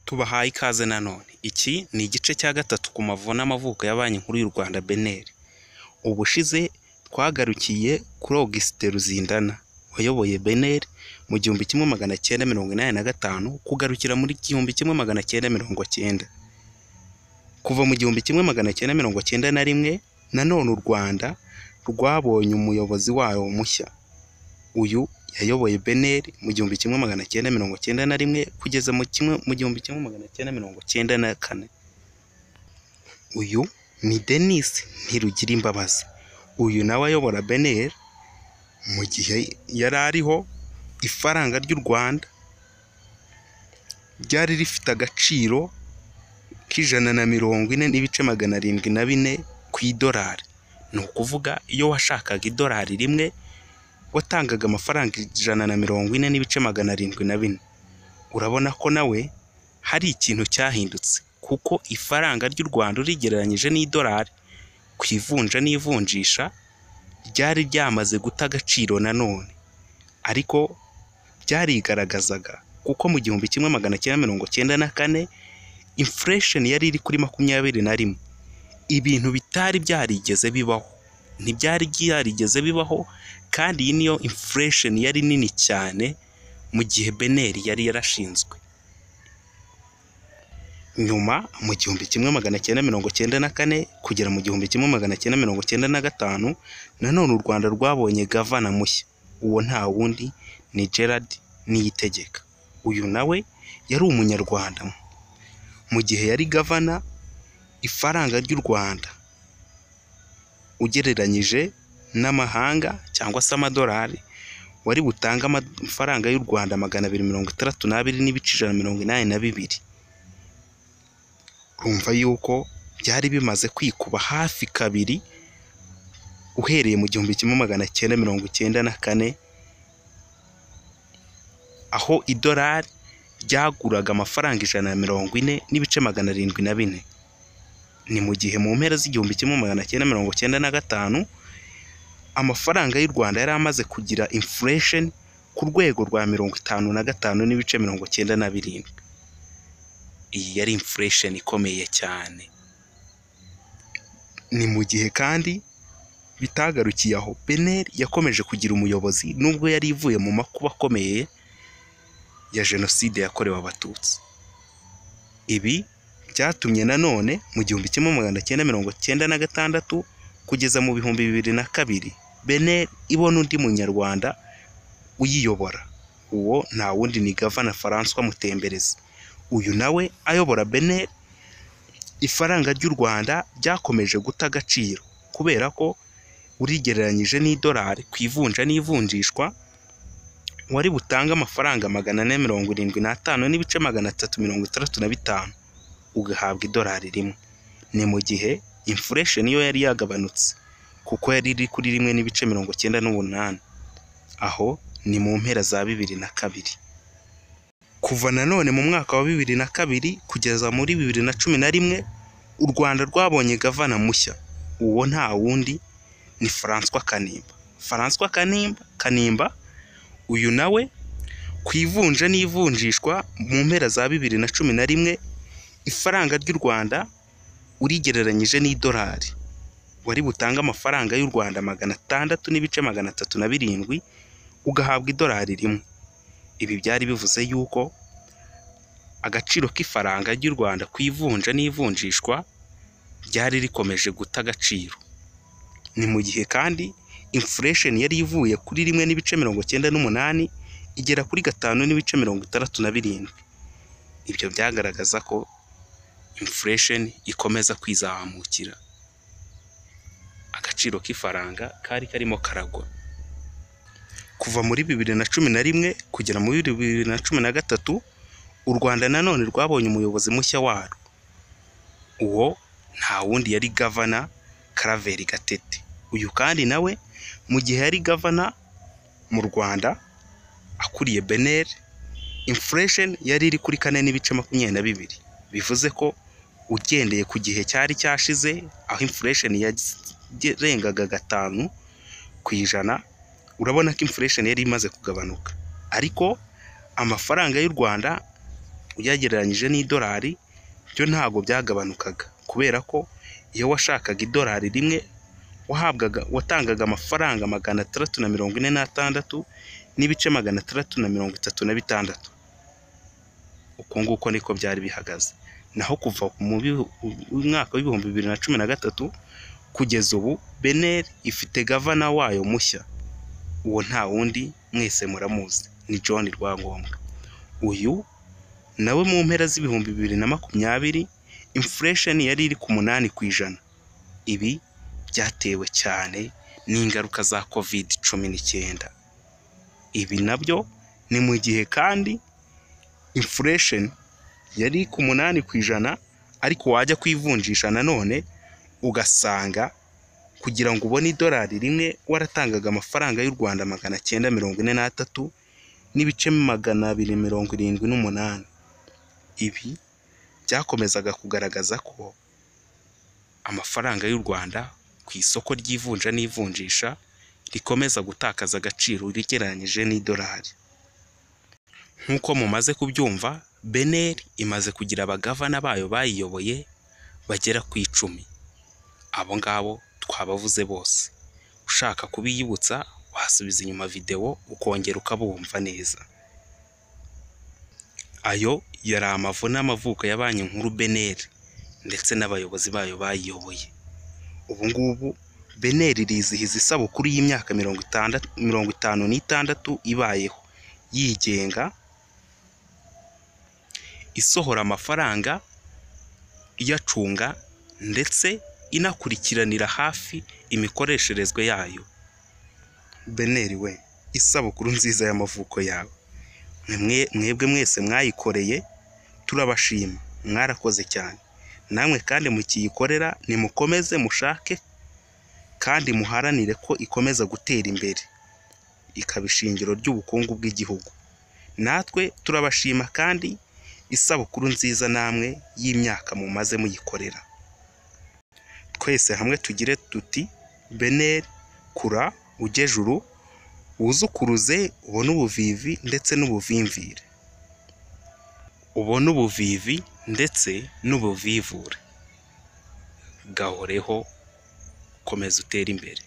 Tubahaye ikaze nanone. Iki ni igice cya gatatu ku mavu n'amavuko ya Banki Nkuru y'u Rwanda BNR. Ubushize twagarukiye kuri Augustin Ruzindana wayoboye BNR mu 1985 kugarukira muri 1990. Kuva mu 1991 nanone u Rwanda rwabonye umuyobozi wawo mushya. Uyu yayoboye BNR mu 1991 kugeza mu 1994. Uyu ni Denis Ntirugirimbabazi. Uyu nawe ayobora BNR mu gihe yari ariho ifaranga ry'u Rwanda ryari rifite agaciro k'140.704 ku idolari. Ni ukuvuga iyo washakaga idolari rimwe watangaga amafaranga 140.704. Urabona ko nawe hari ikintu cyahindutse kuko ifaranga ry'u Rwanda urigereranyije n'idolari ku ivunja n'ivunjisha ryari ryamaze guta agaciro nanone, ariko byarigaragazaga kuko mu 1994 inflation yari iri kuri 21, ibintu bitari byarigeze bibaho, ntibyari byarigeze bibaho, kandi iyi niyo inflation yari nini cyane mu gihe BNR yari yarashinzwe. Nyuma mu 1994 kugera mu 1995 nanone u Rwanda rwabonye gavana mushya. Uwo nta wundi ni Gerard Niyitegeka. Uyu nawe yari umunyarwanda. Mu gihe yari gavana, ifaranga ry'u Rwanda ugereranyije n'amahanga cyangwa se amadolari, wari butange amafaranga y'u Rwanda 262.182. Urumva yuko byari bimaze kwikuba hafi kabiri uhereye mu 1994, aho idolari ryaguraga amafaranga 140.704. Ni mu gihe mu mpera z'1995 amafaranga y'u Rwanda yari amaze kugira inflation ku rwego rwa 55.97. Iyi yari inflation ikomeye cyane. Ni mu gihe kandi bitagarukiye aho, BNR yakomeje kugira umuyobozi nubwo yari ivuye mu makuba akomeye ya Jenoside yakorewe Abatutsi. Ibi byatumye nanone mu 1996 kugeza mu 2002 BNR ibona undi munyarwanda uyiyobora. Uwo nta wundi ni Gavana François Mutemberezi. Uyu nawe ayobora BNR, ifaranga ry'u Rwanda ryakomeje guta agaciro kubera ko urigereranyije n'idolari ku ivunja n'ivunjishwa wari butange amafaranga 475.365 ugahabwa idolari rimwe. Ni mu gihe inflation yo yari yagabanutse kuko yari iri kuri 1.98, aho ni mu mpera za 2002. Kuva nanone mu mwaka wa 2002 kugeza muri 2011 u Rwanda rwabonye gavana mushya. Uwo nta wundi ni François Kanimba. François Kanimba uyu nawe ku ivunja n'ivunjishwa mu mpera za 2011 ifaranga ry'u Rwanda urigereranyije n'idolari wari butange amafaranga y'u Rwanda 600.307 ugahabwa idolari rimwe. Ibi byari bivuze yuko agaciro k'ifaranga ry'u Rwanda ku ivunja n'ivunjishwa ryari rikomeje guta agaciro. Ni mu gihe kandi inflation yari ivuye kuri 1.98 igera kuri 5.67. Ibyo byagaragaza ko inflation ikomeza kwizamukira. Agaciro k'ifaranga kari karimo karagwa. Kuva muri 2011 kugera muri 2013 u Rwanda nanone rwabonye umuyobozi mushya warwo. Uwo nta wundi yari Gavana Claver Gatete. Uyu kandi nawe mu gihe yari gavana mu Rwanda akuriye BNR, inflation yari iri kuri 4.22, bivuze ko ugendeye ku gihe cyari cyashize aho inflation yarengaga 5%, urabona ko inflation yari imaze kugabanuka, ariko amafaranga y'u Rwanda Uyagereranyije n'idolari byo ntabwo byagabanukaga, kubera ko iyo washakaga idolari rimwe wahabwaga watangaga amafaranga 646.636. Uko nguko niko byari bihagaze. Naho kuva mu mwaka w'2013 kugeza ubu BNR ifite governor wayo mushya, uwo nta wundi mwese muramuzi, ni John Rwangombwa. Uyu nawe mu mpera z'2020 inflation yari iri ku 8%. Ibi byatewe cyane n'ingaruka za COVID-19. Ibi nabyo ni mu gihe kandi inflation yari ku 8%, ariko wajya kwivunjisha nanone ugasanga kugira ngo ubone idolari rimwe waratangaga amafaranga y'u Rwanda 943.278. Ibi byakomezaga kugaragaza ko amafaranga y'u Rwanda ku isoko ry'ivunja n'ivunjisha rikomeza gutakaza agaciro ugereranyije n'idolari. Nk'uko mumaze kubyumva, BNR imaze kugira abagavana bayo bayiyoboye bagera ku 10. Abo ngabo twabavuze bose. Ushaka kubiyibutsa wasubiza inyuma videwo ukongera ukabumva neza. Ayo yari amavu n'amavuko ya Banki Nkuru BNR ndetse n'abayobozi bayo bayiyoboye. Ubu ngubu BNR irizihiza isabukuru y'imyaka 56 ibayeho, yigenga, isohora amafaranga, iyacunga ndetse inakurikiranira hafi imikoresherezwe yayo. BNR we, isabukuru nziza y'amavuko yawe. Mwebwe mwese mwayikoreye turabashima, mwarakoze cyane. Namwe kandi mukiyikorera nimukomeze mushake kandi muharanire ko ikomeza gutera imbere, ikaba ishingiro ry'ubukungu bw'igihugu. Natwe turabashima kandi isabukuru nziza namwe y'imyaka mumaze muyikorera. Twese hamwe tugire tuti BNR kura ujye juru, wuzukuruze ubone ubuvivi ndetse n'ubuvimvire, ubone ubuvivi ndetse n'ubuvivure. Gahoreho, komeza utere imbere.